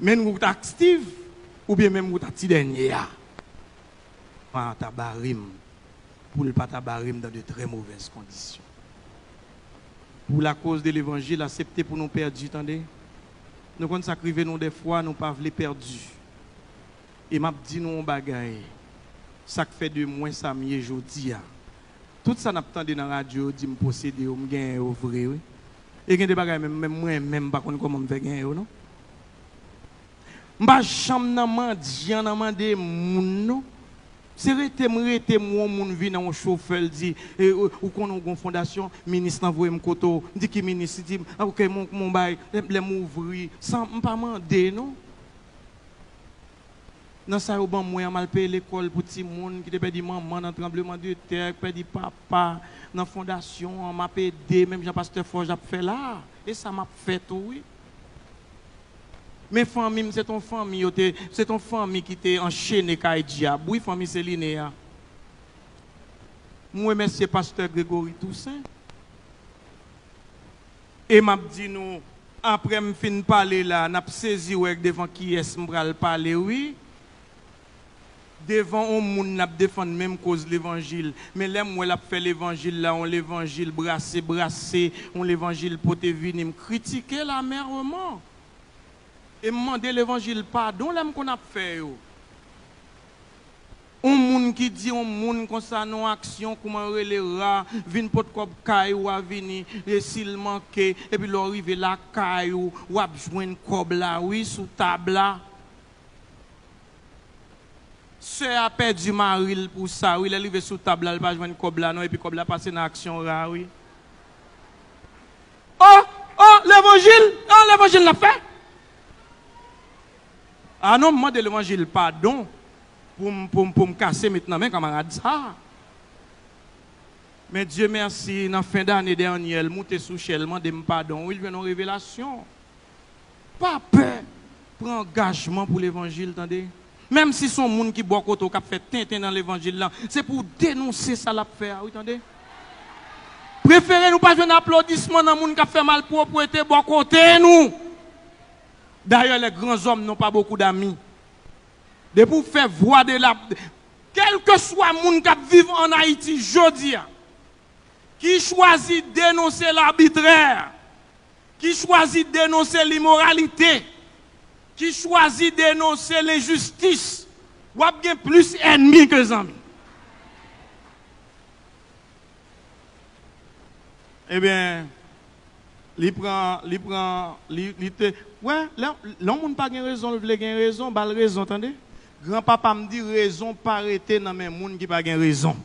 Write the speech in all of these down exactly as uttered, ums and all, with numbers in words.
Menm ou t ak Steve, oubyen menm ou t ak ti dènye a. Pa ta bare m, pou l pa ta bare m dans de très mauvaises conditions. Pour la cause de l'évangile, aksepte pou nou pèdi, tande. Nou konn sa k rive nou dèfwa, nou pa vle pèdi. E m ap di nou yon bagay, sa k fè de mwen sa m ye jodi a. Tout sa n ap tande nan radyo yo di m posede yo, m genyen yo vre, wi. E gen de bagay menm, menm mwen menm m pa konn kòman m fè genyen yo, non. M pa janm nan mandyan, nan mande moun, non. Se rete m rete m wè yon moun vin nan yon chofè, l di, e, ou, ou konnen w gen yon fondasyon, minis lan voye m kote w. M di, ki minis? Li di, a, oke, mon, mon bay, lè, lè m ouvri, san m pa mande, non. Nan sa yo ban mwen an, m al peye lekòl pou timoun ki te pèdi manman nan tranblemanntè, ki pèdi papa nan fondasyon an, m ap ede, menm jan pastè Forge ap fè la a. E sa m ap fè tou, wi. Men fanmi m, se t on fanmi, yo te, se t on fanmi ki te anchene kay dyab, wi, fanmi Celine a. M remèsye pastè Gregory Toussaint. E m ap di nou, apre m fin pale la, n ap sezi wè devan kiyès m pral pale, wi. Devan on moun n ap defann menm koz levanjil. Men lè m wè l ap fè levanjil la, on levanjil brase, brase, on levanjil pote vini, m kritike l amèrman. E m mande levanjil padon lè m konn ap fè yo. On moun ki di on moun konsa nan on aksyon, kouman yo rele, ra, vin pot kòb kay ou a vini, e si l manke, epi lè w rive lakay ou, w ap jwenn kòb la, wi, sou tab la. Sè a pèdi mari l pou sa, wi, lè l rive sou tab la, l pa jwenn kòb la, non, epi kòb la pase nan aksyon ra, wi. O, o, levanjil, o, levanjil n ap fè. A non, m mande levanjil padon pou m, pou m, pou m kase met nan men kanmarad sa a. Men Dye mèsi, nan fen dane dènyè, l moute sou chè, l mande m padon, wi, l jwenn yon revelasyon. Pa pè pran angajman pou levanjil, tande. Menm si se yon moun ki bò kote w k ap fè tenten nan levanjil lan, se pou w denonse sa l ap fè a, wi, tande. Prefere nou pa jwenn aplodisman nan moun k ap fè malpwòpte bò kote nou. Dayè, les grands hommes n'ont pas beaucoup d'amis. Depi w fè vwa de la, kèlkeswa moun k ap viv ann Ayiti jodi a, ki chwazi denonse labitrè, ki chwazi denonse limoralite, ki chwazi denonse lenjistis, w ap gen plis ènmi ke zanmi. Ebyen, li pran, li pran, li, li te, wè, lè, lè yon moun pa gen rezon, l vle gen rezon, ba l rezon, tande. Granpapa m di, rezon pa rete nan men moun ki pa gen rezon.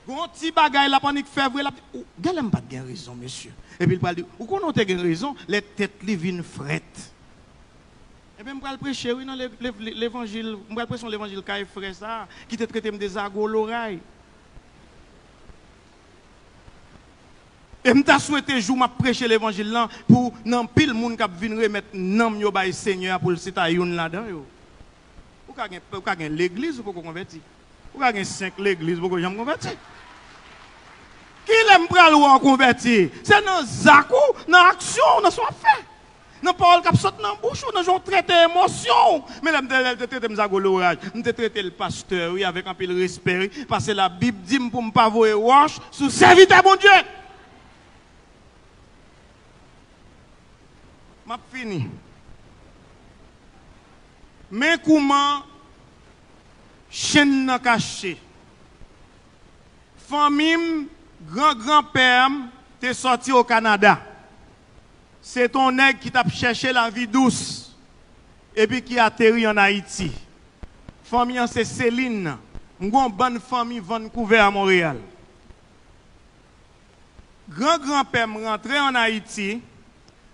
Gon ti bagay l ap annik fè vre, l ap di, ou, genlè m pa t gen rezon, mesye. Epi l pral di, ou konnen w te gen rezon, lè tèt li vin frèt. Ebyen, m pral preche, wi, nan le, le, le, levanjil, m pral preche yon levanjil kay frè sa a, ki te trete m de zago loray. E m ta swete jou m ap preche levanjil lan pou nan anpil moun k ap vin remèt nanm yo bay Senyè a pou l se ta youn ladan yo. Ou ka gen, ou ka gen legliz, ou poko konvèti. Ou ka gen senk legliz, ou poko janm konvèti. Kilè m pral wè w konvèti? Se nan zak ou, nan aksyon w, nan sa w ap fè. Nan pawòl k ap sot nan bouch ou, nan jan w trete emosyon w. Men lè m te, lè l te trete m zago loraj, m te trete l pastè, wi, avèk anpil respè, wi, paske Labib di m pou m pa voye wòch sou sèvitè Bondye. M ap fini. Men kouman chenn nan kache. Fanmi m, gran granpè m te sòti o Kanada. Se t on nèg ki t ap chèche lavi dous epi ki ateri ann Ayiti. Fanmi an se Selin. M gen yon bann fanmi Vancouver a Monreyal. Gran granpè m rantre ann Ayiti,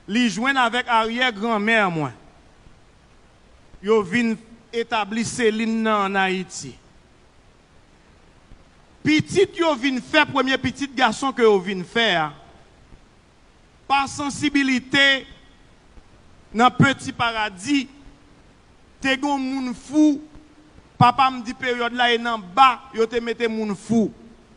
li jwenn avèk aryè granmè mwen. Yo vin etabli Selin nan ann Ayiti. Pitit yo vin fè, premye pitit gason ke yo vin fè a, pa sansibilite nan Peti Paradi, te gen yon moun fou, papa m di peryòd la e nan ba yo te mete moun fou.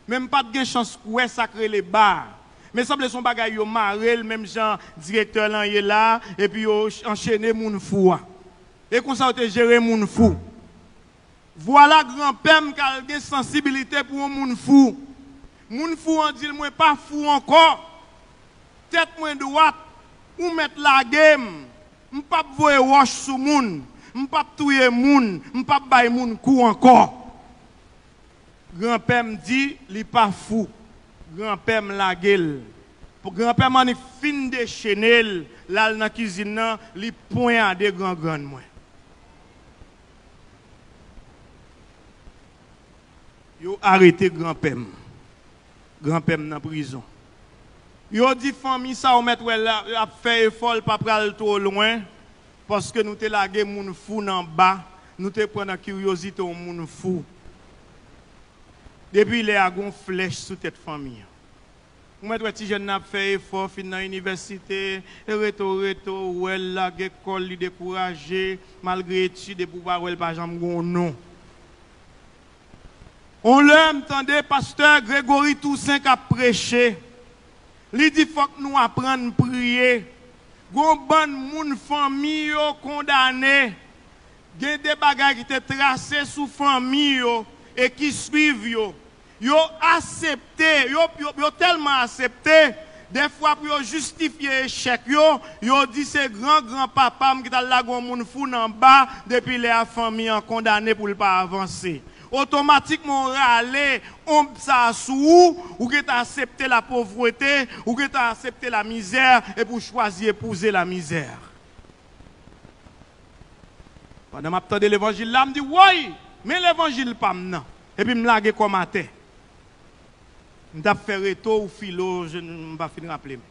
Men m pa t gen chans wè sa k rele ba a. Men sanble se yon bagay yo mare l, menm jan direktè lan ye la, epi yo ch-, anchene moun fou a. E konsa yo te jere moun fou. Vwala granpè m k al gen sansibilite pou yon moun fou. Moun fou an di l, "Mwen pa fou ankò. Tèt mwen dwat, ou mèt lage m. M p ap voye wòch sou moun. M p ap touye moun. M p ap bay moun kou ankò." Granpè m di li pa fou. Granpè m lage l. Pou granpè m annik fin dechene l, l al nan kizin nan, li ponyade grangrann mwen. Yo arete granpè m. Granpè m nan prizon. Yo di fanmi sa ou mèt wè la ap fè efò, l pa pral twò lwen, paske nou te lage moun fou nan ba, nou te pran nan kiryozite yon moun fou. Depi lè a, gon flèch sou tèt fanmi an. Ou mèt wè ti jèn nan ap fè efò, fin nan inivèsite, e reto, reto, ou wè l lage kò l, li dekouraje, malgre etid, epi ou pa wè l pa janm gon non. On lè, m tande pastè Gregory Toussaint k ap preche. Li di, "Fòk nou aprann priye." Gon bann moun, fanmi yo kondane. Gen de bagay ki te trase sou fanmi yo e ki swiv yo. Yo asepte, yo, yo, yo tèlman asepte, dèfwa pou yo jistifye echèk yo, yo di, "Se gran granpapa m ki t al lage yon moun fou nan ba, depi lè a fanmi an kondane pou l pa avanse." Otomatikman, w rale onb sa a sou ou, ou gentan asepte lapovrete, ou gentan asepte lamizè, epi w chwazi epouze lamizè. Pandan m ap tande levanjil la, m di, "Woy, men levanjil pa m nan." Epi m lage kò m atè. M t ap fè reto ou filo, je, m pa fin raple m.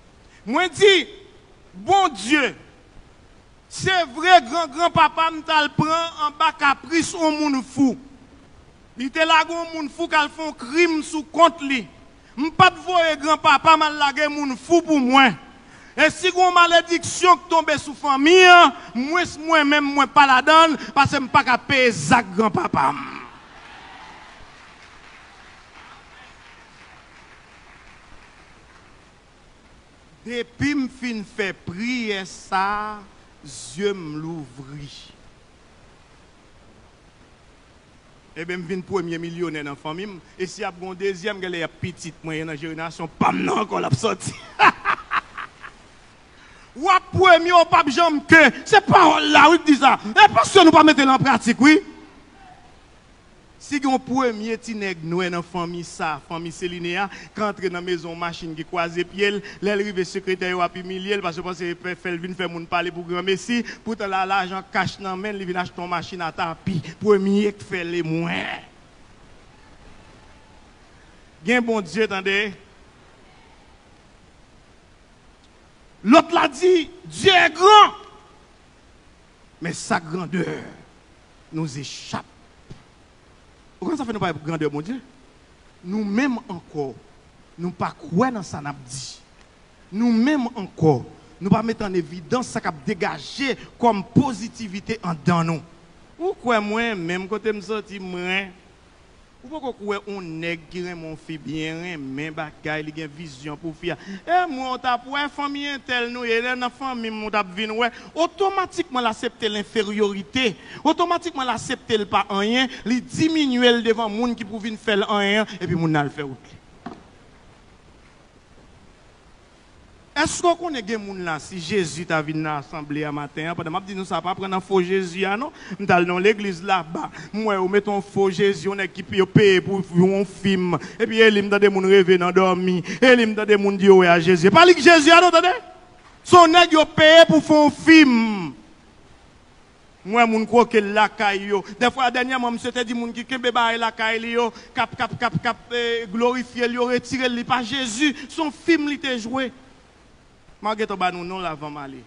Mwen di, "Bondye, se vre, gran granpapa m t al pran anba kapris yon moun fou. Li te lage yon moun fou k al fè yon krim sou kont li. M pa t voye granpapa m al lage moun fou pou mwen. E si gen yon malediksyon k tonbe sou fanmi an, mwens mwen menm, mwen pa ladan l, paske m pa ka peye zak granpapa m." Depi m fin fè priyè sa a, zye m louvri. Ebyen, m vin premye milyonè nan fanmi m. E si ap gen yon dezyèm, genlè y ap pitit mwen, e nan jenerasyon pa m nan ankò l ap sòti. W ap premye, w p ap janm ke. Se pawòl la, wi, k di sa. E paske nou pa mete l an pratik, wi. Si gen yon premye ti nèg nwè nan fanmi sa, fanmi Seline a, k antre nan mezon yon machin ki kwaze pye l, lè l rive sekretè yo ap imilye l, paske yo panse yo fè l vin fè moun pale pou granmesi, poutan la lajan kach nan men l, li vin achte yon machin a tapi, premye k fè l e mwen. Gen Bondye, tande. Lòt la di, Dieu est grand. Men sa grandè nous échappe. Ou konn sa fè nou pa grandè Bondye? Nou menm ankò, nou pa kwè nan sa n ap di. Nou menm ankò, nou pa met an evidans sa k ap degaje kòm pozitivite anndan nou. Ou kwè mwen, menm kote m soti, mwen, ou poko kwè yon nèg ki renmen yon fi byen renmen bagay, li gen vizyon pou fi a. E mwen, ou t ap wè fanmi entèl nou ye, lè nan fanmi m, ou t ap vin wè. Otomatikman, l asepte lenferyorite. Otomatikman, l asepte l pa anyen, li diminye l devan moun ki pou vin fè l anyen an, epi moun nan al fè wout li. Èske w konnen gen moun la, si Jezi ta vin nan asanble a maten an, pandan m ap di nou sa, pa pran nan fo Jezi a non, m t al nan yon legliz laba, m wè yo mete yon fo Jezi, yon nèg ki yo peye pou yon fim, epi e li m tande moun reve nan dòmi, e li m tande moun di yo wè a Jezi. E pa li k Jezi a non, tande! Se yon nèg yo peye pou fè yon fim. M wè moun kwoke l lakay yo. Dèfwa, dènyèman, misye te di moun ki kenbe bagay lakay li yo, k ap, k ap, k ap, k ap, eh, glorifye l, yo retire l, li pa Jezi. Se yon fim li te jwe. M a gentan ba nou non l avan m ale.